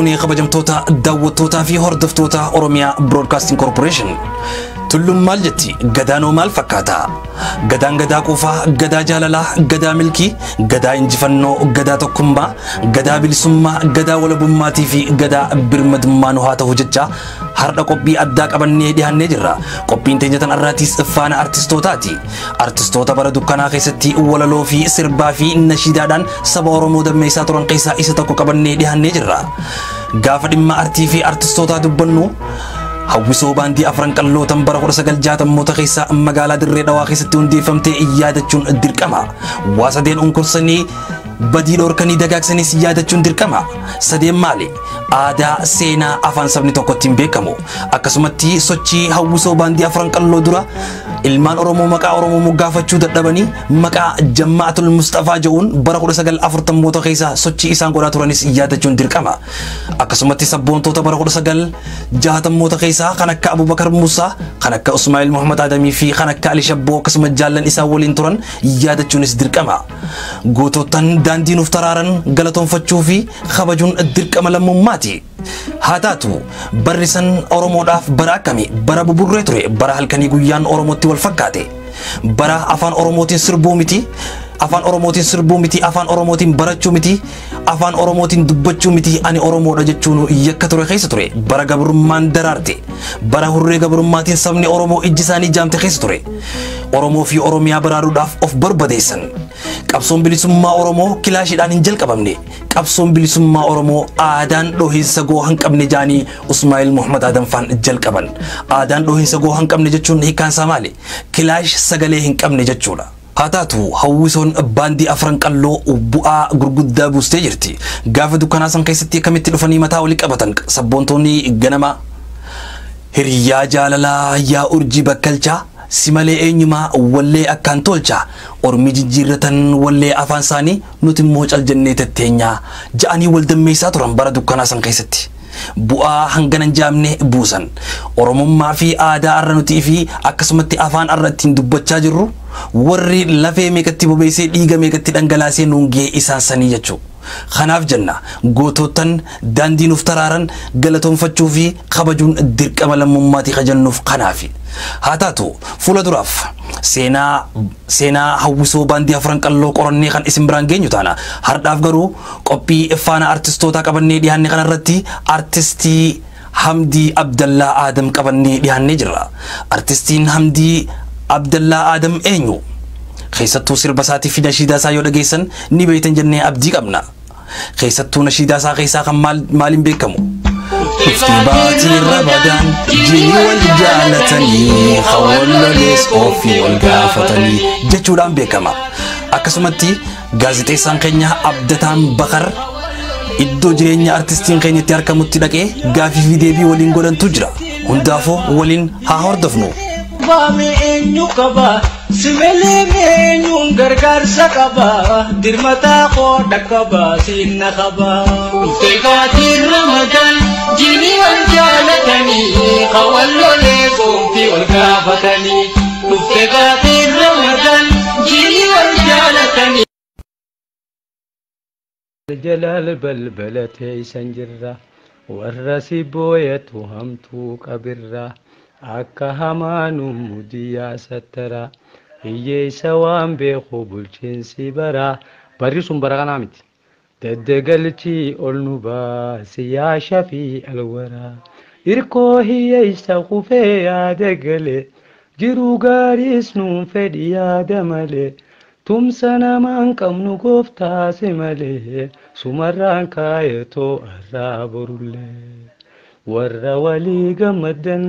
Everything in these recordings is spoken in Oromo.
Fuunee kabajamtoota daawwattootaa fi hordoftoota Oromiyaa Broadcasting Corporation. Tulluun maal jetti? Gadaanoo maal fakkaata? Gadaan gadaa quufaa, gadaa jaalalaa, gadaa milkii, gadaa injifannoo, gadaa tokkummaa, gadaa bilisummaa, gadaa walabummaatii fi gadaa birmadummaa nu haa ta'u jecha har'a qophii addaa qabannee dhiyaannee jirra. Qophiin teenya tan har'aatiis faana artistootaati. Artistoota bara dukkanaa keessatti walaloo fi sirbaa fi nashiidaadhaan saba Oromoo dammeessaa turan keessaa isa tokko qabannee dhiyaannee jirra. Gaafa dhimma artii fi artistootaa dubbannu hawwisoo baandii afran qallootan bara 1960moota keessa magaalaa Dirree Dhawaa keessatti hundeeffamtee yaadachuun dirqama. Waa sadeen unkursanii badii dhorkanii dagaagsanis yaadachuun dirqama. Sadeen maali? Aadaa, seenaa, afaan sabni tokko ittiin beekamu. Akkasumatti sochii hawwisoo baandii afran qalloo dura ilmaan Oromoo maqaa Oromoo moggaafachuu dadhabanii maqaa Jammaatul Musxafaa jedhuun bara 1940moota keessa sochii isaan godhaa turanis yaadachuun dirqama. Akkasumatti sabboontoota bara 1960moota keessa kan akka Abubakar Musaa, kan akka Usmaa'il Muhammad Adamii fi kan akka Ali Shabboo akkasuma jaallan isaan waliin turan yaadachuunis dirqama. Goototan daandii nuuf taraaran galatoonfachuu fi kabajuun dirqama lammummaati. Haa taatu barri san Oromoodhaaf bara akkami? Bara buburree ture, bara halkanii guyyaan Oromootti wal fakkaate. Bara afaan Oromootiin sirbuu miti, afaan Oromootiin sirbuu miti, afaan Oromootiin barachuu miti, afaan Oromootiin dubbachuu miti, ani Oromoodha jechuun yakka ture keessa ture. Bara gabrummaan daraarte, bara hurree gabrummaatiin sabni Oromoo ijji isaanii jaamte keessa ture. Oromoo fi Oromiyaa baraaruudhaaf of barbadeessan. Qabsoon bilisummaa Oromoo kilaashiidhaan hin jalqabamne. Qabsoon bilisummaa Oromoo aadaan dhohiinsa goo hin qabne jaanii Usmaa'il Muhammad Adam faan jalqaban. Aadaan dhohiinsa goo hin qabne jechuun hiikkaan isaa maali? Kilaash sagalee hin qabne jechuudha. Haa taatu hawwisoon baandii afran qalloo bu'aa gurguddaa buustee jirti. Gaafa dukkanaa san keessatti akkamitti dhufanii mataa olii qabatan sabboontoonni ganama. Hiriyaa jaalalaa yaa urjii bakkalchaa si malee eenyumaa wallee akkaan tolcha ormi jijjiirratan wallee afaan isaanii nuti immoo cal jennee tetteenyaa ja'anii wal dammeessaa turan bara dukkanaa san keessatti. Bu'aa hangana hin jaamne buusan. Oromummaa fi aadaa arra nutii fi akkasumatti afaan arra ittiin dubbachaa jirru warri lafee meeqatti bobeessee dhiiga meeqatti dhangalaasee nuun ga'e isaan sanii jechuudha. Kanaaf jenna goototan daandii nuuf taraaran galatoonfachuu fi kabajuun dirqama lammummaatii kajannuuf kanaafi. Haa taatu fuula duraaf seenaa hawwisoo baandii afran qalloo qorannee kan isin biraan geenyu taana. Hardhaaf garuu qophii faana artistootaa qabannee dhiyaanne kanarratti artistii Hamdii Abdallaa Aadam qabannee dhiyaannee jirra. Artistiin Hamdii Abdallaa Aadam eenyu? Keessattuu sirba isaatii fi nashiidaa isaa yoo dhageessan ni beektan jennee abdii qabna. Keessattuu nashiidaa isaa keessaa kan maaliin beekamu? Dhufti baatii Ramadaan jini wal jaalatanii hawwallolees ofii wal gaafatanii jechuudhaan beekama. Akkasumatti gaazexeessaan keenya Abdataan Bakar iddoo jireenya artistiin keenya itti argamutti dhaqee gaafii fi deebii waliin godhantu jira. Hundaafuu waliin haa hordofnu. Baame eenyu qaba? Simelee eenyuun gargaarsa qaba? Dirmataa koo dhaqqaba siinna qaba. Dhuftee baatiin Ramadaan jini wal jaalatanii hawwallolee soomtii wal gaafatanii. Dhuftee baatiin Ramadaan jini wal jaalatanii. Jalaal balbala teessan jirra warra si booyatu hamtuu qabirra. Akka hamaanu mudiyyaa sattara hiyyeessa waan beeku bulchiinsi bara. Barri sun bara kanaa miti. Daddagalchii ol nu baasi yaa shafii alwaraa. Irkoo hiyyeessa kufee yaada gale jiruu gaariis nuun fedhi yaada malee. Tumsa namaan qabnu gooftaasi malee sumarraan kaayetoo arraa borullee. Warra walii gammaddan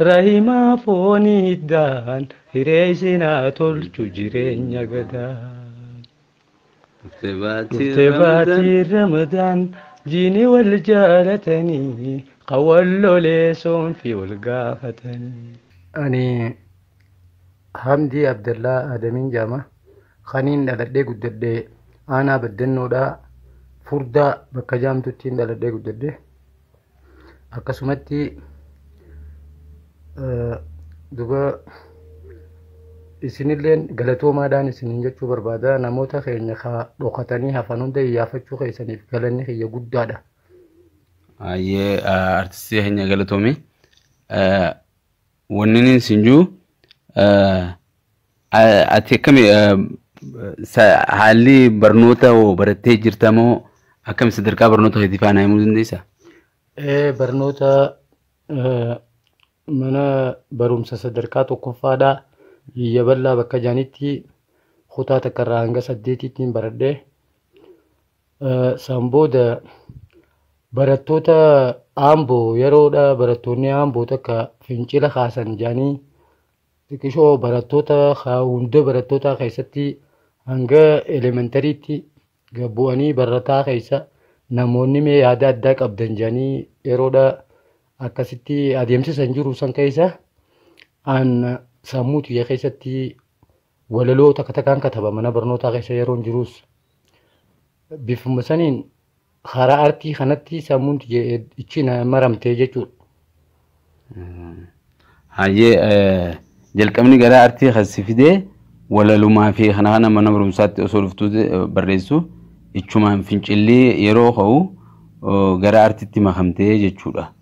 rahimaa foonii hiddaan hiree isinaa tolchu jireenya gadaa. Dhuftee baatii Ramadaan jini wal jaalatanii qawwallolee soonfii wal gaafatanii. Ani Hamdii Abdallaa Adamiin jedhama. Kaniin dhaladhee guddadhee aanaa baddannoodhaa furdaa bakka jaamtuttiin dhaladhee guddadhee. Akkasumatti duba isinilleen galatoomaadhaan isinin jechuu barbaada. Namoota keenya ka dhokatanii hafan hunda iyyaafachuu keessaniif galanni kiyya guddaadha. Hayyee, artistii keenya, galatoomi. Wanni inni sin jiru, ati akkami, haalli barnoota hoo barattee jirta moo akkami, sadarkaa barnoota keetii faana himuu dandeessaa? Barnoota mana barumsa sadarkaa tokkoffaadhaa Biyya Bal'aa bakka jaanitti kutaa takkarraa hanga saddeetiitti baradhee, san booda barattoota Aamboo yeroodha, barattoonni Aamboo takka fincila kaasan jaanii xiqqishoo barattoota hunda barattoota keessatti hanga elementariitti bu'anii barataa keessa namoonni mee yaada addaa qabdan jaanii yeroodha akkasitti adeemsisan jiru. San keessa an sammuu xiyya keessatti walaloo takka takkaan kataba. Mana barnootaa keessa yeroon jirus bifuma saniin karaa artii kanatti sammuun xiyya ichi na maramtee jechuudha. Hayyee, jalqabni gara artii kan si fidee walalumaa fi kana kana mana barumsaatti osoo dhuftuu barreessu ichumaan fincilli yeroo ka'u gara artiitti makamtee jechuudha.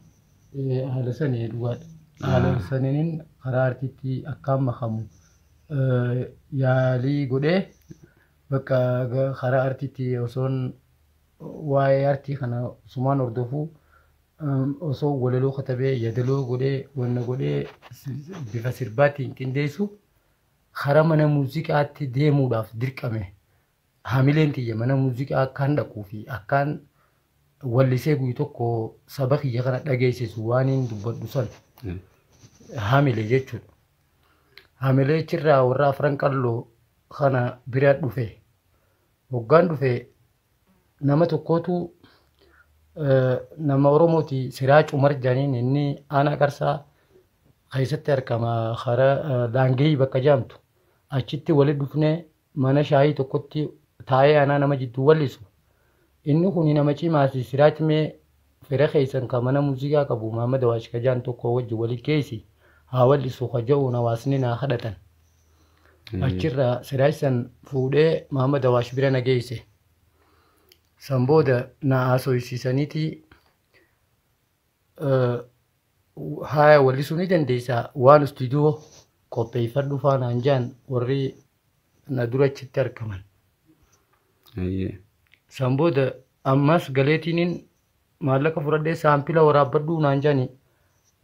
Haala sanii dhugaadha. Haala saniin karaa artiitti akkaan makamu yaalii godhee, bakka karaa artiitti osoon waa'ee artii kana osumaan hordofuu, osoo walaloo katabee, yaadaloo godhee, wanna godhee bifa sirbaatiin qindeessu karaa mana muuziqaatti deemuudhaaf dirqame. Hamileen tiyya mana muuziqaa akkaan dhaquu fi akkaan wallisee guyyu tokko saba kiyya kana dhageessisu waan hin dubbadhu san hamile jechuudha. Hamilee achirraa warra Afran Qalloo kana bira dhufe. Hoggaan dhufe nama tokkotu, nama Oromooti, Siraaj Umar jedhaniin, inni aanaa Qarsaa keessatti argama, karaa Daangee bakka jedhamtu. Achitti walitti dhufnee mana shaayii tokkotti taa'ee aanaa nama jidduu wallisu. Inni kun nama cimaasi, Siraaj, mee fira keessan kan mana muuziqaa qabu Mahammad Awaash Kajaan tokko wajji walitti geessi haa wallisu ka jedhuun hawaasni naa kadhatan. Achirraa Siraaj san fuudhee Mahammad Awaash bira na geesse. San booda na haasofsiisaniiti, haya, wallisuu ni dandeessaa, waan istuudiyoo qopheeffadhu faanaan jaan warri na dura achitti argaman. San booda ammas galeetiiniin maallaqa fudhadhee saampila waraabbadhuu naan jaani,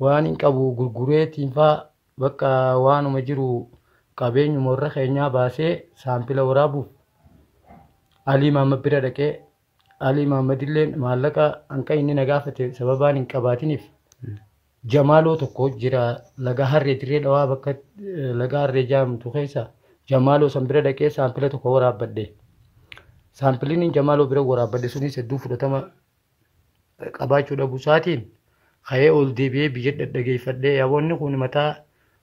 waan hin qabu gurgureetiin faa bakka waanuma jiru qabeenyuma warra keenyaa baasee saampila waraabuuf Alii Mahammad bira dhaqee, Alii Mahammad illee maallaqa hanqa inni na gaafate sababaan hin qabaatiniif, Jamaaloo tokko jira Laga Harree, Dirree Dhawaa bakka Laga Harree jedhamtu keessa, Jamaaloo san bira dhaqee saampila tokko waraabbadhe. Saampiliin Jamaaloo bira waraabbadhe sunis hedduu fudhatama qabaachuu dhabuu isaatiin ka'ee ol deebi'ee biyya dhadhageeffadhee, yaabonni kun mataa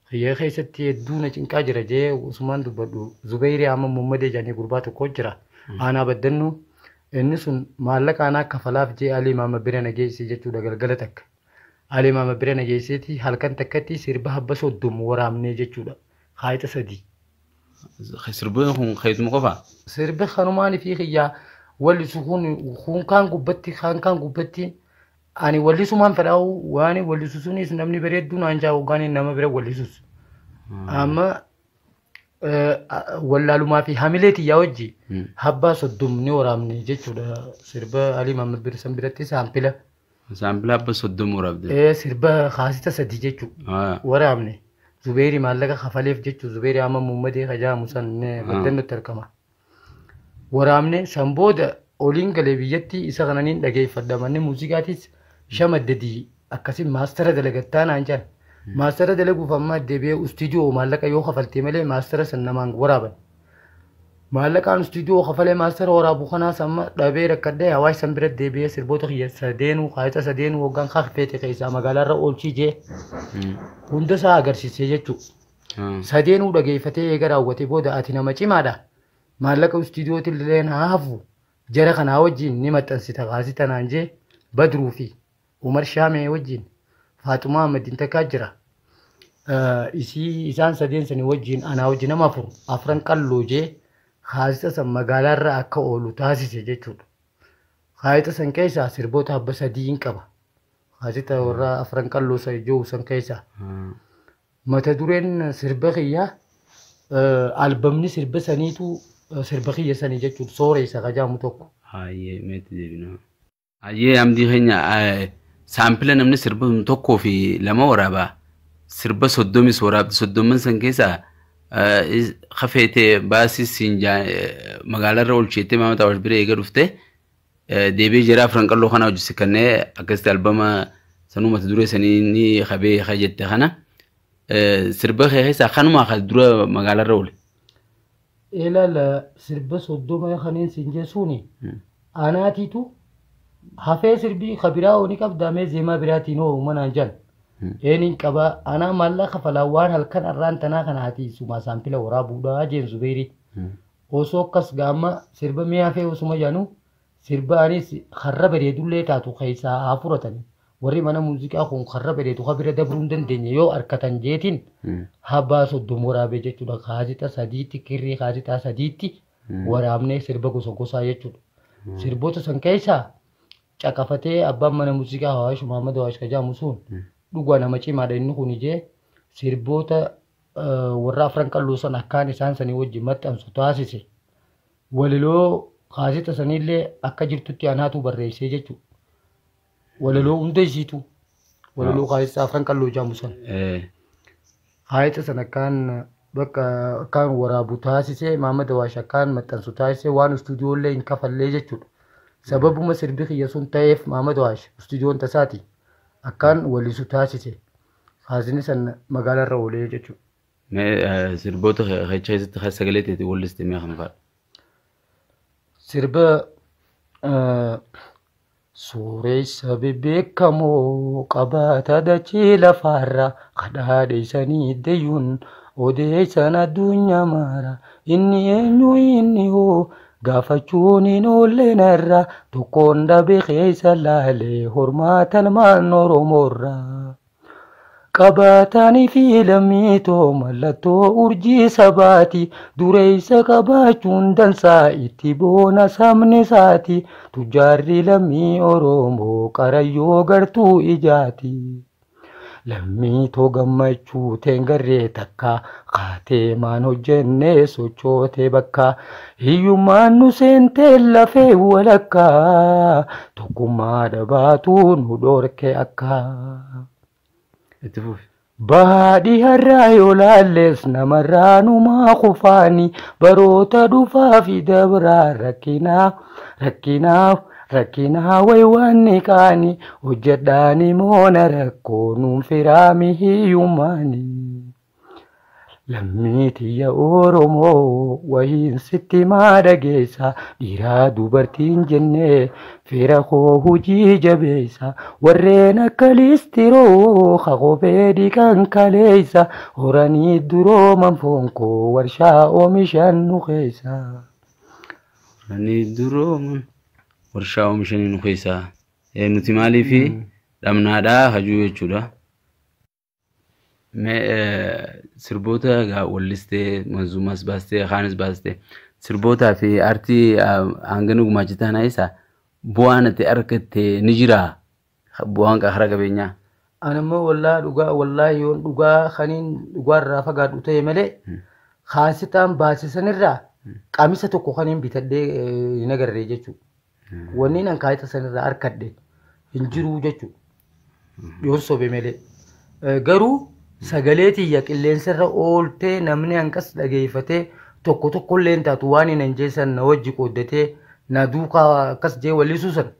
kiyya keessatti hedduu na cinqaa jira jee usumaan dubbadhu, Zubeerii amma Muhammadee jedhanii gurbaa tokko jira. Aanaa Baddannuu, inni sun maallaqa aanaa kafalaaf jee Alii Maama bira na geesse jechuudha galgala takka. Alii Maama bira na geesseeti halkan takkatti sirba habba 30 waraabnee jechuudha. Haayixa 3. Sirbi kun keetuma qofaa? Sirbi kanumaan fi kiyyaa wallisu kun kun kaan gubbatti kaan kaan gubbatti ani wallisumaan fedhaa'u, waan wallisu sunis namni bareedduu naan jaa hoggaan nama bira wallisus. Amma wallaalumaa fi hamilee tiyyaa wajji habbaa 30 ni waraabne jechuudha, sirba Alii Mahammad Birsan biratti saampila. Saampila abba 30 waraabde. Sirba kaasita 3 jechuudha waraabne. Zubeeri maallaqa kafaleef jechuudha, Zubeeri amma Muhammadee kajaamu san Baddannutti argama. Waraabne, san booda oliin galee biyyatti isa kananiin dhageeffadha. Manni muuziqaatis shamaddadii akkasii maastara dalagattaa naan jedhan. Maastara dalaguuf amma deebi'ee istuudiyoo maallaqa yoo kafaltee malee maastara san namaan waraaban. Maallaqaan istuudiyoo kafalee maastara waraabu kanaas amma dhabee rakkadhee hawaasa san bira deebi'ee sirboota kiyya sadeenuu, haayixa sadeenuu hoggaan kafeete keessaa magaalaarra oolchii jee hunda isaa agarsiisee jechuudha. Sadeenuu dhageeffatee eega raawwatee booda, ati nama cimaadha. Maallaqa istuudiyootti illee haa hafu, jara kanaa wajjin ni maxxansita kaasita naan jee, Badruu fi Umar Shaamee wajjin Faaxumaa Ahmadiin takkaa jira. Isii isaan sadeen sanii wajjin anaa wajjin nama afur, Afran Qalloo jee kaasita san magaalaarra akka oolu taasise jechuudha. Kaasita san keessaa sirboota abba 3 hin qaba. Kaasita warra Afran Qalloo san jiru san keessa. Mata dureen sirba kiyyaa albamni sirba saniitu sirba kiyya sanii jechuudha sooressa kajaamu tokko. Hayyee meetti deebina. Hayyee Hamdii keenya saampila namni sirba tokkoo fi lama waraabaa sirba 30s waraabdi 30n san keessaa kafeetee baasii siin magaalarra olcheettee Maamad Awaash bira eega dhufte deebi'ee jira Afran Qalloo kana hojii sikkannee akkasitti albama sanuu mata duree sanii ni qabee jette kana sirba kee keessaa kanumaa kan dura magaalarra oole. Ilaala sirba 30 kanneen siin jechuuni anaatiitu hafee sirbii kabiraa oni qabdaamee zeemaa biraatiin hoo manaan jaan. Eenin qaba anaa maallaqa kafalaa waan halkan arraan tanaa kana ati sumaa saampila waraabuudhaa jeen Zubeerii. Osoo akkas gaama sirba mi'a hafee osuma jaanu sirba anis karra bareedullee taatu keessaa haa fudhatani. Warri mana muuziqaa kun karra bareedu ka bira dabruu hin dandeenye yoo harkatan jeetiin habbaa 30 waraabee jechuudha. Kaasita sadiitti kirrii kaasitaa sadiitti waraabnee sirba gosa gosaa jechuudha. Sirboota san keessaa caqafatee abbaan mana muuziqaa Hawaash Muhammad Hawaash Kajaamu sun dhugaa nama cimaadha inni kun ijee sirboota warra Afran Qalloo san akkaan isaan sanii wajjin maxxansu taasise. Walaloo kaasita saniillee akka jirtutti anaatu barreessee jechuudha. Walaloo hunda isiitu walaloo kaasita Afran Qalloo jaamu san. Kaasita san akkaan bakka akkaan waraabu taasise Muhammad Hawaash akkaan maxxansu taasise waan istuudiyoollee hin kafallee jechuudha. Sababuma sirbi kiyya sun ta'eef Muhammad Hawaash istuudiyoon tasaati akkaan walisu taasise. Kaasni san magaalarra oolee jechuudha. Mee sirboota keessatti sagalee teeti walliste mee kan fa'a? Sirba Suuressa bebbeekamoo qabaata dachee lafaarra kadhaadheessanii deeyuun odeessan addunyaa mara inni eenyu inni hoo gaafachuun hin oolle narra tokkoon dhabe keessa laalee hormaata ilmaan Oromoorra. Qabaatanii fi lammiitoo mallattoo urjii sabaati dureessa qabaachuun dansaa itti boona sabni isaati tujjaarri lammii Oromoo qarayyoo gartuu ijaati. Lammiitoo gammachuu teengarree takka kaatee maan hojjennee sochootee bakka hiyyummaan nu seentee lafee walakkaa tokkummaa dhabaatu nu dhorke akka. Itti fufi. Baadii har'aa yoo laalles namarraa numaa kufaani baroota dhufaa fi dabraa rakkinaa rakkinaa rakkinaa wayiwaanni qaani hojjedhaani moona rakkoo nuun firaami hiyyummaani. Lammii tiyya Oromoo wayiin sitti maa dhageessa dhiiraa dubartiin jennee fira koo hojii jabeessa warreen akka liistiroo kakofee dhiqan kaleessa horanii durooman foon koo warshaa oomishan nu keessa. Horanii durooman warshaa oomishanii nu keessa. Nuti maaliif dhabnaadhaa hajuu jechuudha. Mee sirboota egaa wallistee manzuumaas baastee kaanis baastee sirbootaa fi aartii hangana gumaachitaa kana isaa bu'aan ati argatte ni jiraa? Bu'aan karaa qabeenyaa. Ani immoo wallaa dhugaa wallaa yoon dhugaa kaniin dhugaarraa fagaadhu ta'e malee kaasitaan baasisanirraa qamisa tokko kaniin bitadhee hin agarree jechuudha. Wanni an kaasita sanirraa argadhe hin jiru jechuudha. Yoon sobe malee. Garuu sagalee tiyya qilleensarra ooltee namni hanqas dhageeffatee tokko tokkollee hin taatu waan hin anjeessan na wajji qooddatee na duukaa akkas jee wallisuu san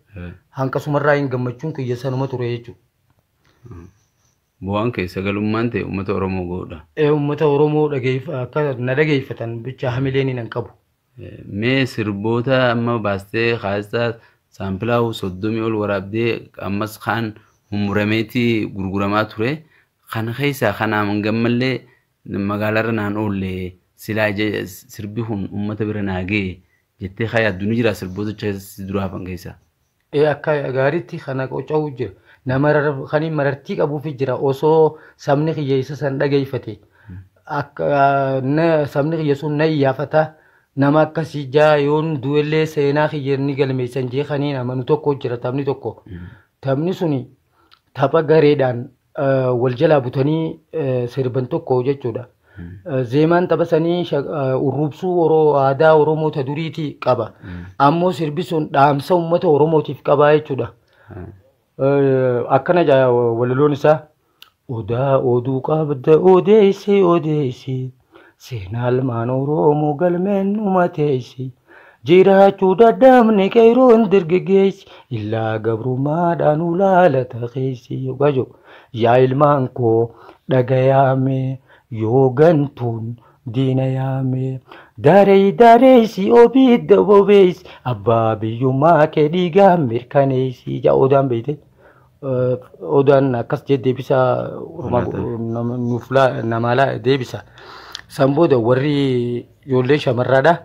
hanqasumarraa hin gammachuun kiyya sanuma ture jechuudha. Bu'aan kee sagalummaan ta'e uummata Oromoo godha. Uummata Oromoo akka na dhageeffatan bicha hamileen hin qabu. Mee sirboota amma baastee kaasitaa saampilaa 30 ol waraabdee ammas kaan mummurameetii gurguramaa ture. Kana keessaa kanaan gammallee magaalarra naan oolle silaa sirbi kun uummata bira naa ga'e jettee yaaddu ni jira sirboota si duraa hafan keessaa. Akka gaariitti kana qoca'u jira. Nama kan marartii qabuufi jira osoo sabni kiyya isa san dhageeffate. Akka sabni kiyya sun na iyyaafata nama akkasii jaa yoon du'ellee seenaa kiyya ni galmeessan jee kaniin amanu tokko jira taphni tokko. Taphni suni Tapha gareedhaan wal jalaa butanii sirban tokko jechuudha. Zeemaan tapha sanii urrubsuu aadaa Oromoo ta duriitii qaba. Ammoo sirbi sun dhaamsa uummata Oromootiif qaba jechuudha. Akkana jaa walaloon isaa. Odaa oduu qabda odeessi odeessi seenaa ilmaan Oromoo galmeen numa teessi. Jiraachuu dadhabne qeeroon dargaggeessi illaa gabrummaadhaan ulaalata keessi. Gajo yaa ilmaan koo dhagayaame yoo gantuun diina yaame daree dareessi obidda bobeessi abbaa biyyummaa kee dhiigaan mirkaneessi. Jaa odaan beekte. Odaan akkas jedhee deebisa nuuf namaa deebisa. San booda warri ijoollee shamarraadha.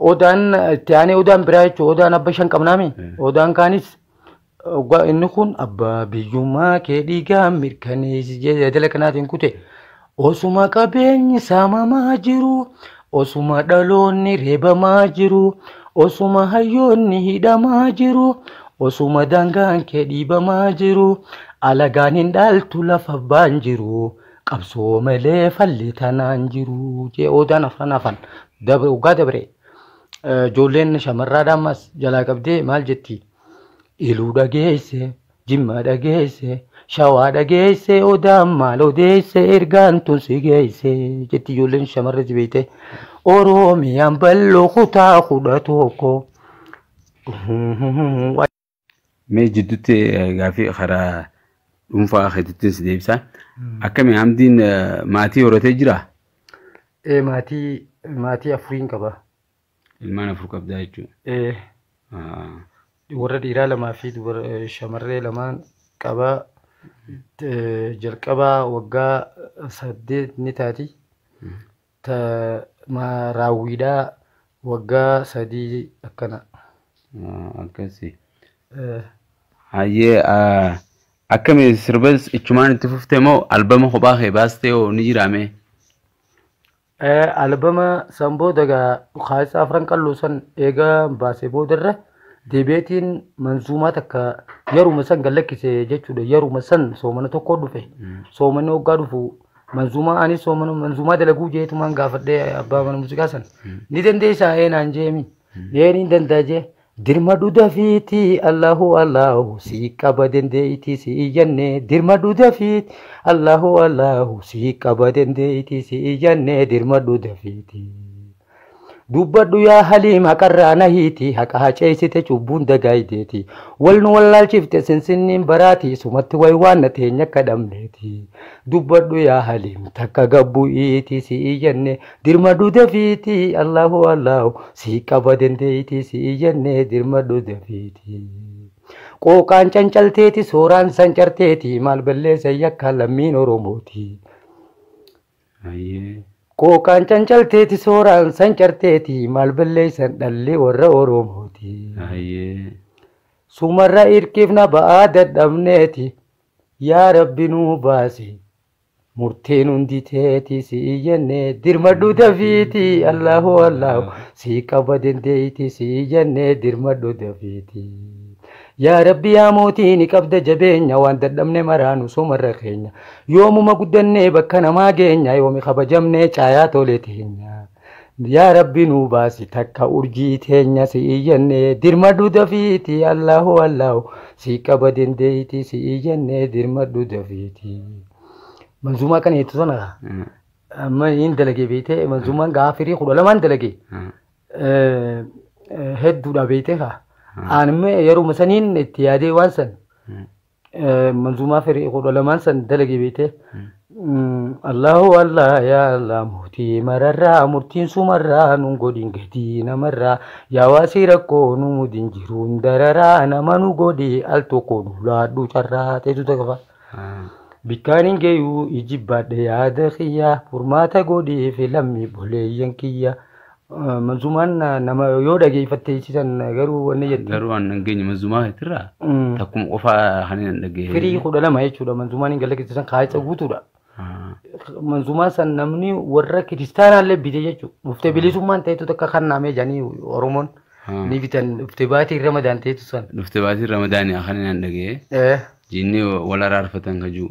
Odaan itti aanee odaan biraa jechuudha. Odaan abba shan qabnaami. Odaan kaanis inni kun abbaa biyyummaa kee dhiigaan mirkaneessi jedhee jala kanaatiin kute. Osuma qabeenyi saamamaa jiru, osuma dhaloonni reebamaa jiru, osuma hayyoonni hidhamaa jiru, osuma daangaan kee dhiibamaa jiru, alagaan hin dhaaltu lafa abbaan jiru, qabsoo malee falli tanaan jiru. Jee odaan afran afan waggaa dabre. Ijoolleen shamarraadha ammas jalaa qabdee maal jetti? Iluu dhageesse, Jimma dhageesse, Shawaa dhageesse, odaan maal odeesse, ergaan tun si geesse jetti ijoolleen shamarra beekte. Oromiyaan bal'oo kutaa 11. Mee jidduutti gaaffii karaa dhuunfaa keetitti si deebisa. Akkami Hamdiin maatii horatee jiraa? Maatii afuriin qaba. Ilmaan 4 qabdaa jechuudha. Warra dhiiraa 2 fi shamarree 2 qaba. Jalqabaa waggaa 8 ni taati. Raawwiidhaa waggaa 3 akkana. Akkasi. Hayyee akkami sirbas ichumaan itti fuftee moo albama kophaa kee baastee hoo ni jiraame? Albama san booda gaa kaasa afran qalloo san eegaa baasee boodarra deebiitiin manzuumaa takka yeruma san gallakkise jechuudha. Yeruma san soomana tokko dhufe. Soomanni waggaa dhufu manzuumaa anis soomana manzuumaa dalaguu jeetumaan gaafadhee abbaa mana muuziqaa san. Ni dandeessaa naan jeemi. Ee ni danda'a jee. Dirma dudafiiti Allahu Allahu si qaba dandeeyti si iyyanne. Dirma dudafiiti Allahu Allahu si qaba dandeeyti si iyyanne. Dirma dudafiiti. Dubbadhu yaa Haliim haqarraa nahiiti haqa haceessite cubbuun dagaayiteeti. Wal nu wallaalchifte sinsinniin baraati sumatti wayi waan na teenya akka dhabneeti. Dubbadhu yaa Haliim takka gabbu'iiti si iyyanne. Dirma dudafiiti Allahu Allahu si qaba dandeeyti si iyyanne. Dirma dudafiiti. Qooqaan cancalteeti sooraan sancarteeti maal balleessa yakka lammiin Oromooti. Qooqaan cancalteeti sooraan sancarteeti maal balleessan dhalli warra Oromooti. Sumarra irkifna ba'aa dadhabneeti yaa Rabbi nuu baasi murteen hundi teeti si iyyanne. Dirma dudafiiti Allahu Allahu si qaba dandeeyti si iyyanne. Dirma dudafiiti. Yaa Rabbi yaa mootii ni qabda jabeenya waan dadhabne maraanu sumarra keenya. Yoomuma guddannee bakka namaa geenya yoomi kabajamnee caayaa tole teenya. Yaa Rabbi nuu baasi takka urjii teenya si iyyanne. Dirma dudafiiti Allahu Allahu si qaba dandeeyti si iyyanne. Dirma dudafiiti. Manzuumaa kana jettu sana amma hin dalagee beekte manzuumaan gaafa firii 12 dalagee hedduudha beekte kaa. Ani yeruma saniin itti yaadee waan san manzuumaa firii 12 san dalagee beekte. Allahu Allah yaa Allah mootii mararraa murtiin sumarraa nun godhin gatii namarraa yaa waasii rakkoo nu mudin jiruun dararaa nama nu godhi al tokko nu laadhu carraa ta'etu takka. Bikkaan hin geeyuu ijibbaadhe yaada kiyya furmaata godhii fi lammii boleeyyan kiyya. Manzuumaan nama yoo dhageeffatte san garuu wanni jetti. Garuu waan hin geenye manzuumaa keetirraa takkuma qofaa kan hin dhageenye. Firii 12 jechuudha manzuumaan hin galakkise san kaayisa guutuudha. Manzuumaa san namni warra kiristaanaallee bite jechuudha. Dhuftee bilisummaan ta'etu takka kan naamee jedhanii Oromoon. Ni bitan dhuftee baatii Ramadaan ta'etu san. Dhuftee baatii Ramadaanii kan inni dhaga'ee. Jinni wal araarfatan kajuu.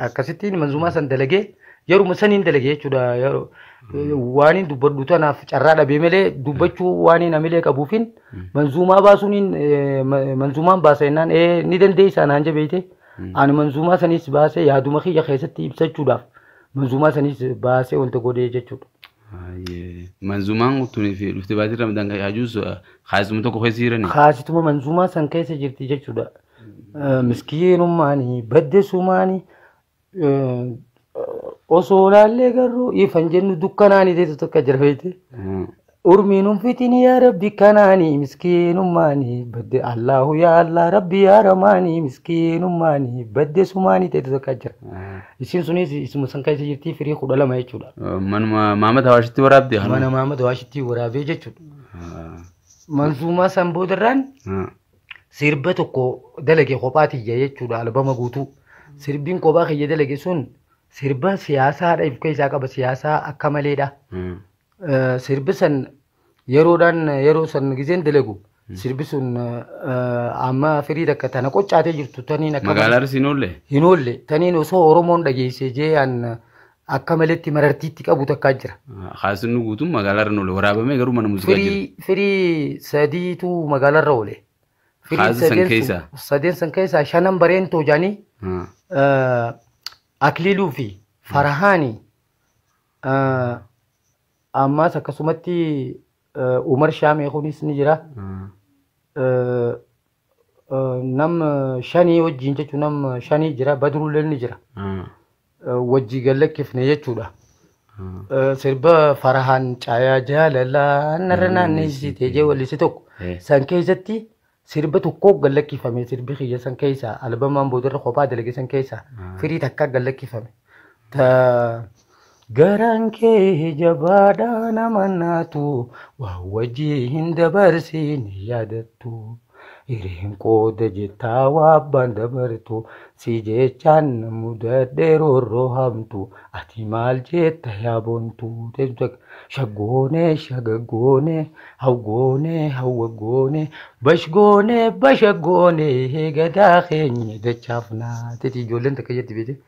Akkasittiin manzuumaa san dalagee yeruma saniin dalagee jechuudha. Yeroo waan hin dubbadhu tanaaf carraa dhabee malee dubbachuu waan hin amilee qabuufin manzuumaa baasuun manzuumaan baasa jennaan ni dandeessaa naan jabeeyte. Ani manzuumaa sanis baasee yaaduma kiyya keessatti ibsachuudhaaf manzuumaa sanis baasee wanta godhee jechuudha. Manzuumaan tunii fi dhuftee baatii Ramadaan hajuus haasuma tokko keessa jirani. Haasituma manzuumaa san keessa jirti jechuudha. Miskiinummaanii baddeessumaanii osoo laallee garuu ifan jennu dukkanaanii teessu tokko jira beekte. Urmiin fitiin yaa rabbi kanaanii miskiinummaanii badde Allahu yaa Allah rabbi yaa ramaanii miskiinummaanii baddeessumaanii teessu tokko jira. Isin sunis isuma san keessa jirti firii 12 jechuudha. Manuma Maamad Hawaashitti waraabde. Mana Maamad Hawaashitti waraabee jechuudha. Manzuumaa san boodarraan sirba tokko dalage kophaa tiyya jechuudha albama guutuu. Sirbiin kophaa kiyya dalage sun sirba siyaasaadha if keessaa qaba siyaasaa akka maleedha. Sirbi san yeroodhaan yeroo san gizeen dalagu sirbi sun amma firii takka tana qoccaatee jirtu taniin akka magaalaa Arsii hin oolle? Hin oolle taniin osoo Oromoon dhageessee jee an akka maletti marartiitti qabu takkaa jira. Haasni guutuun magaalaa irra hin oolle waraabamee garuu mana muuziqaa jira. Firii sadiitu magaalaa irra oole. Haasni san keessaa? Sadeen san keessaa shanan bareentoo jaanii Akililuu fi Farahaanii ammas akkasumatti Umar Shaamee kunis ni jira. Nam shanii wajjin jechuun nam shanii jira Badruulleen ni jira. Wajjii gallakkifne jechuudha. Sirba Farahaan caayaa jaalalaa narra naanneessitee jee wallise tokko san keessatti sirba tokko gallakkifame sirbi kiyya san keessa albamaan boodarra kophaa dalage san keessa firii takka gallakkifame. Garaan kee jabaadhaa nama naatu waa wajjii hin dabarsiin yaadattu. Hireen qooda jettaa waa abbaan dabartu si jechaan mudadhee roorroo hamtu ati maal jetta yaaboontu. Shaggoonee shagaggoonee hawgoonee hawwaggoonee bashgoonee bashaggoonee gadaa keenya dachaafnaa. Titi ijoolleen takka jetti beekte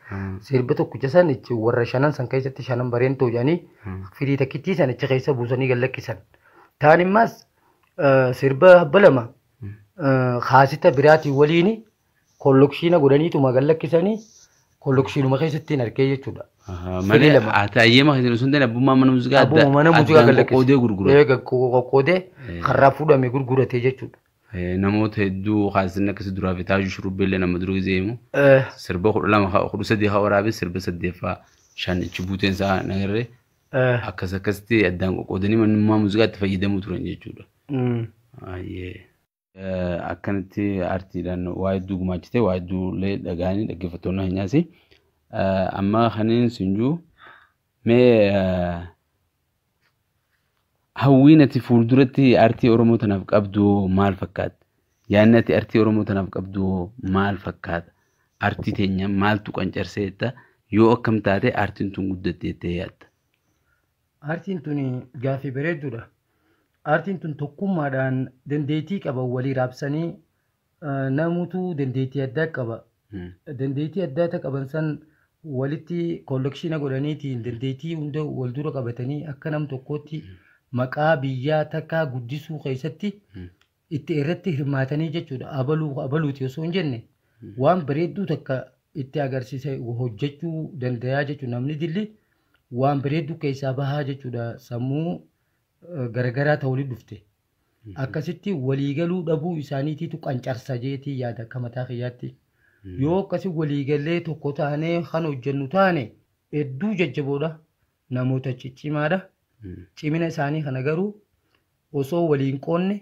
sirba tokkicha san ichi warra shanan san keessatti shanan bareentoo jedhanii firii takkittii san ichi keessa buusanii gallakkisan. Taan immaas sirba habba lama haasita biraatiin waliin kollokshiina godhaniituma gallakkisanii kollokshiinuma keessatti hin argee jechuudha. Malee ataayyee keessatti osoo hin ta'in abbummaa mana muuziqaa adda mana muuziqaa qoqqoodee gurgurate. Qoqqoodee karraa fuudhamee gurgurate jechuudha. Namoota hedduu haasitni akkasii duraa fi taajuu shurrubbee nama dura gisee himu sirba 12 13 haa waraabee sirba 8ffaa 5 ichi buuteen isaa nagarree akkas akkasitti addaan qoqqoodanii manummaa muuziqaatti fayyadamuu turan jechuudha. Akkanatti aartiidhaan waa hedduu gumaachite waa hedduu illee dhaga'anii dhaggeeffattoonni keenyaas amma kanneen sinjuu mee hawwiin ati fuulduratti aartii Oromoo tanaaf qabdu maal fakkaata? Yaadni ati aartii Oromoo tanaaf qabdu maal fakkaata? Aartii teenya maaltu qancarseetta? Yoo akkam taate aartiin tun guddatte jettee yaadda? Aartiin tun gaaffii bareedduudha. Aartiin tun tokkummaadhaan dandeettii qaban walii raabsanii namutu dandeettii addaa qaba. Dandeettii addaa qaban san walitti kollekshiina godhaniitiin dandeettii hunda wal dura qabatanii akka nam tokkootti maqaa biyyaa takkaa guddisuu keessatti itti irratti hirmaatanii jechuudha. Abaluu abaluuti osoo hin jenne waan bareedduu takka itti agarsiise hojjechuu dandayaa jechuudha. Namni dilli waan bareedduu keessaa bahaa jechuudha. Sammuu garagaraa ta'uu dhufte. Akkasitti waliigaluu dhabuu isaaniitiitu qancarsa jeetii yaada akka mataa kiyyaatti. Yoo akkasi waliigallee tokko taanee kan hojjennu taane hedduu jajjaboodha. Namoota ciccimaadha. Cimina isaanii kana garuu osoo waliin qoonne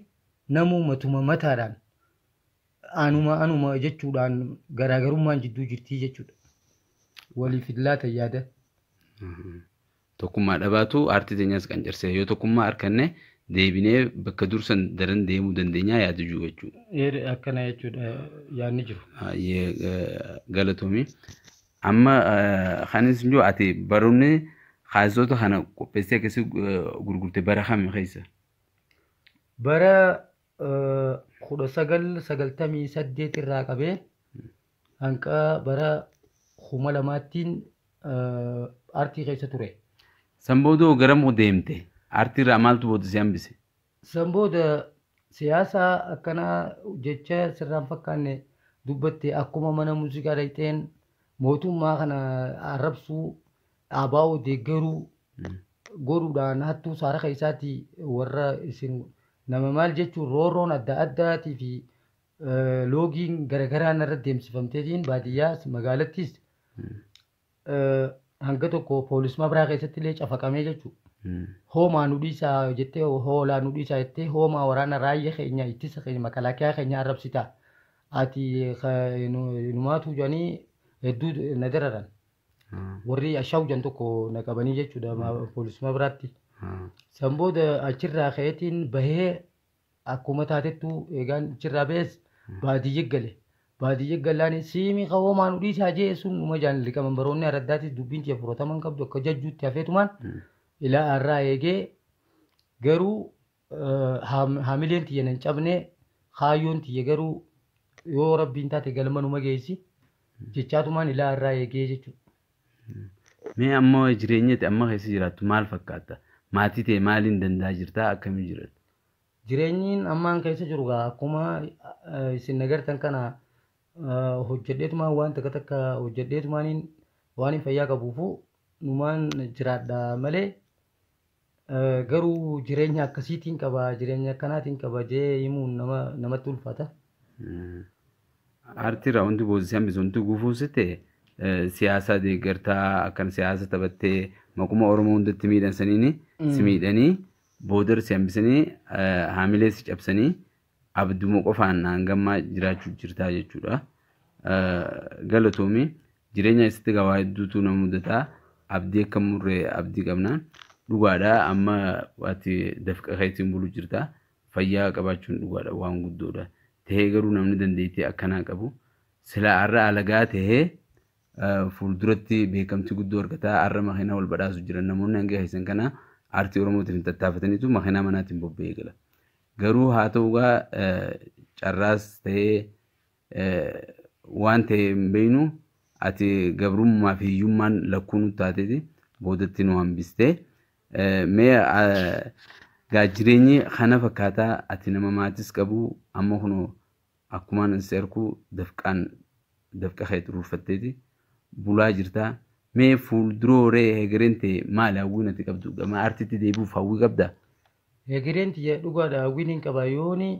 namuu matuma mataadhaan anuma anuma jechuudhaan garaagarummaan jidduu jirtii jechuudha. Waliif laata yaada. Tokkummaa dhabaatu aartii teenyas qancarsee yoo tokkummaa harkanne deebinee bakka dursan daran deemuu dandeenya yaadu jiru jechuudha. Akkana jechuudha yaadni jiru. Galatoomii. Amma kanis jiru ati baroonni haasota kana qopheessee akkasii gurgurte bara kam keessa? Bara 1998 irraa qabee hanga bara 2000tti aartii keessa ture. San booda garam deemte? Aartii irraa maaltu booda si hambise? San booda siyaasa akkanaa jecha sirraan fakkaanne dubbatte akkuma mana muuziqaa dhaqxeen mootummaa kana arrabsuu, ABO deeggaruu godhuudhaan hattuu saara keessaatti warra isin nama maal jechuun roorroon adda addaatii fi loogiin garaagaraa narra deemsifamteetiin baadiyyaas magaalattis hanga tokko poolisuma biraa keessatti illee cafaqamee jechuudha. Hoomaa nu dhiisaa jettee, hoolaa nu dhiisaa jettee, hoomaa waraana raayyaa keenya ittisa keenya makalaakiyaa keenya arrabsita. Ati numaatu jedhanii hedduu na dararan. Warri ashaw jedhan tokko na qabanii jechuudha poolisuma biraatti. San booda achirraa ka'eetiin bahee akkuma taatettu eegaan achirraa bahees baadiyyee gale. Baadiyyee galaan siimii hoomaa nu dhiisaa jee sun numa jaan liqaman baroonni araddaatis dubbiin tiyya fudhataman qabdu akka jajjuutti hafeetumaan ilaa har'aa eegee garuu haamileen tiyya nan cabne, kaayyoon tiyya garuu yoo rabbiin taate galma numa geessi jechaatumaan ilaa har'aa eegee jechuudha. Mee ammoo jireenya ati amma keessa jiraattu maal fakkaata? Maatii ta'e maaliin danda'a jirtaa? Akkamii jiraata? Jireenyiin ammaan keessa jiru gaa akkuma isin agartan kana hojjedheetumaan waan takka takka hojjedheetumaaniin waan hin fayyaa qabuufu numaan jiraadha malee garuu jireenya akkasiitiin qaba, jireenya akkanaatiin qaba jee himuun namatti ulfaata. Aartii irraa wanti booda si hambisu, wanti gufuu si ta'e siyaasa deeggartaa akkan siyaasa taphattee maquma Oromoo hundatti miidhan saniini si miidhanii boodar si hambisanii haamilee si cabsanii abduma qofaan hangammaa jiraachuu jirtaa jechuudha. Galatoomi, jireenya keessatti gabaa hedduutu na mudataa, abdii akka murree abdii qabna. Dhugaadha, amma ati dafqa keetiin bulu jirta, fayyaa qabaachuun dhugaadha waan guddoodha. Tahee garuu namni dandeettii akkanaa qabu silaa har'a alagaa tahee fuulduratti beekamtii guddoo argataa, har'a makiinaa wal badhaasu jiran namoonni hanga keessan kana aartii Oromootiin hin tattaafataniitu makiinaa manaatiin bobba'ee gala. Garuu haa ta'u gaa carraas tahee waan ta'e hin beeknu, ati gabrummaa fi hiyyummaan lakkuu nu taateeti boodatti nu hambistee. Mee gaa jireenyi kana fakkaataa, ati nama maatis qabu, amma kunoo akkumaan si arku dafqaan dafqa kee xuruurfatteeti bulaa jirtaa. Mee fuulduroo hegereen ta'e maali hawwiin ati qabdu? Gama aartiitti deebi'uuf hawwii qabdaa? Hegereen tiyya dhugaadha hawwiin hin qaba yooni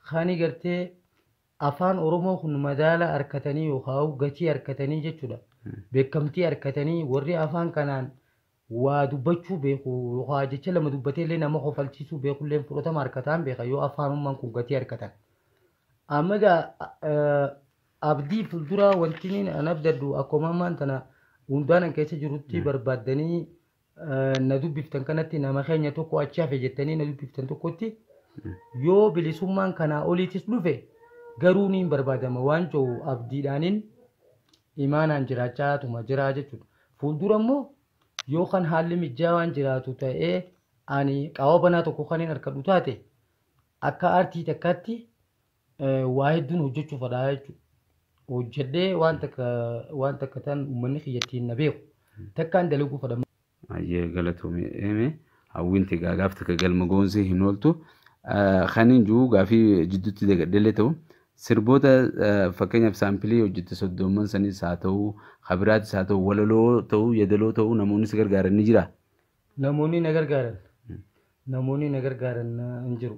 kani gartee afaan Oromoo kun madaala harkatanii yookaan gatii harkatanii jechuudha. Beekamtii harkatanii warri afaan kanaan waa dubbachuu beeku yookaan jecha lama dubbatee illee nama kofalchiisuu beeku illee fudhatama harkataan beeka yoo afaanummaan kun gatii harkatan. Amma egaa abdii fuulduraa wanti an abdadhu akkuma ammaan tana hundaan an keessa jirutti barbaaddanii na dubbiftan kanatti nama keenya tokko achi hafe jettanii na dubbiftan tokkotti yoo bilisummaan kanaa oliitis dhufe garuu niin barbaadama waan jiru abdiidhaaniin imaanaan jiraachaa tuma jiraa jechuudha. Fuuldura immoo yoo kan haalli mijjaa waan jiraatu ta'ee ani qaawwa banaa tokko kan hin harkadhu taate akka aartii takkaatti waa hedduun hojjechuu fedhaa jechuudha. Hojjedhee waan takka tan uummanni kiyya na beeku takkaan dalaguu fedha. Baay'ee galatoomii, hawwiin ta'e gaaf takka galma goonsee hin ooltu. Kan hin jiru gaafii jidduutti dagadheellee ta'u sirboota fakkeenyaaf saampilii hojjette 30n sanis haa ta'u, habiraatis haa ta'u, walaloo ta'u, yeedaloo ta'u, namoonni si gargaaran ni jira. Namoonni na gargaaran hin jiru.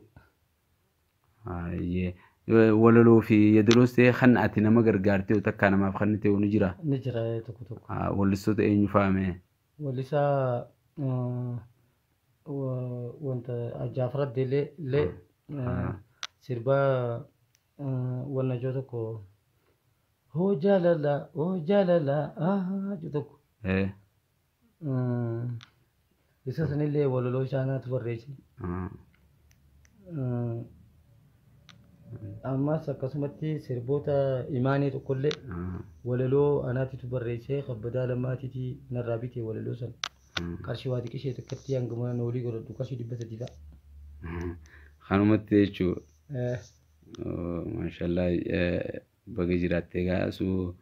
Walaloo fi yeedaloos ta'e kan ati nama gargaartee takkaa namaaf kan ta'e ni jira. Ni jira tokko tokko. Wallistoota eenyu faame? Wallisaa wanta Jaafar Abdeellee illee sirbaa wanna joo tokko hoo jaalala hoo jaalala joo tokko. Isa sanillee walaloo isaanaatu barreesse. Ammas akkasumatti sirboota imaanii tokkollee walaloo anaatitu barreessee kabbadaa lammaatiiti narraa bite walaloo sana. Qarshii waa xiqqishee takkatti hanga mana olii godhadhu qarshii 300 ta'a. Kanumatti jechuudha. Maashaallah, baga jiraattee gaa suu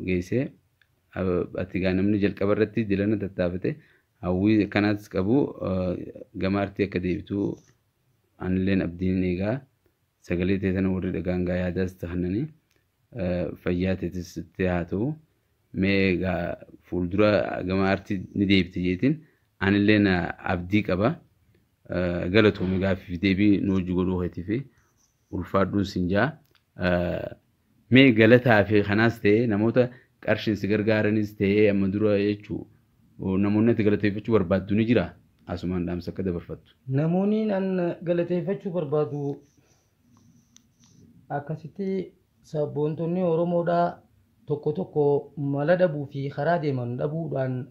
geessee ati gaa namni jalqaba irratti dilana tattaafate hawwii akkanaas qabu gama artii akka deebituu anilleen abdiin eegaa sagalee ta'e sana warri dhagaan gaa yaadaas ta'anii fayyaa ta'etis haa ta'u mee egaa fuuldura gama artii ni deebite jeetiin anilleen abdii qaba. Galatoomii gaaffiif deebii nu hojii godhuu keetii fi ulfaadhuun sin jaa. Mee galataa fi kanaas ta'ee namoota qarshiin si gargaaranis ta'ee amma dura jechuu namoonni ati galateeffachuu barbaaddu ni jira. Asumaan dhaamsa akka dabarfattu. Namoonni an galateeffachuu barbaadu akkasitti sabboontonni Oromoodhaa tokko tokko mala dhabuu fi karaa deeman dhabuudhaan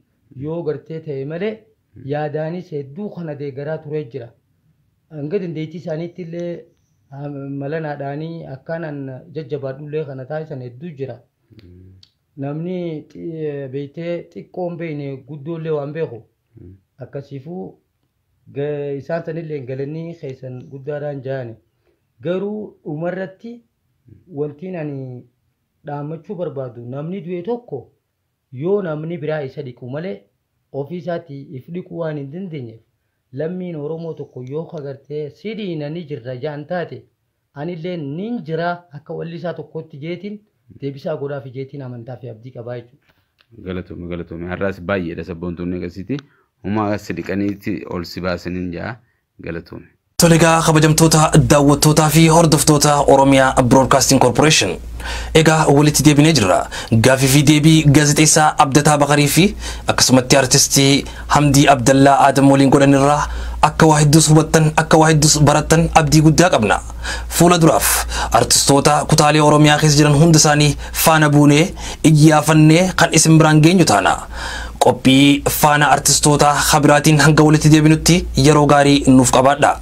yoo gartee ta'e malee yaadaanis hedduu kana deeggaraa turee jira. Hanga dandeettii isaaniitti illee mala naadhaanii akkaan jajjabaadhullee kana taasisan hedduu jira. Namni beektee xiqqoo hin beekne guddoollee waan beeku akkasiifuu isaan sanillee galanii keessan guddaadhaan ja'ani. Garuu dhumarratti wantiin ani dhaammachuu barbaadu namni du'e tokko yoo namni biraa isa dhiqu malee ofii isaatii if dhiquu waan hin dandeenyeef lammiin Oromoo tokko yoo agartee sidhiina ni jirra ja'an taate anillee nin jira akka wallisaa tokkotti jeetiin deebisaa godhaaf jeetiin amantaa fi abdii qabaa jechuudha. Galatoome galatoome har'aas baay'eedha sabboontoonni akkasiiti. Homaa as dhiqaniitti ol si baasaniin jaa galatoome. Tole egaa kabajamtoota daawwattootaa fi hordoftoota Oromiyaa Broadcasting Corporation. Egaa walitti deebinee jirra. Gaaffii fi deebii gaazexeessaa Abdataa Bakarii fi akkasumatti artistii Hamdii Abdallaa Adam waliin godhan irraa akka waa hedduus hubattan akka waa hedduus barattan abdii guddaa qabna. Fuula duraaf artistoota kutaalee Oromiyaa keessa jiran hunda isaanii faana buunee iyyaafannee kan isin biraan geenyu taana. Qophii faana artistoota kabiraatiin hanga walitti deebinutti yeroo gaarii nuuf qabaadha.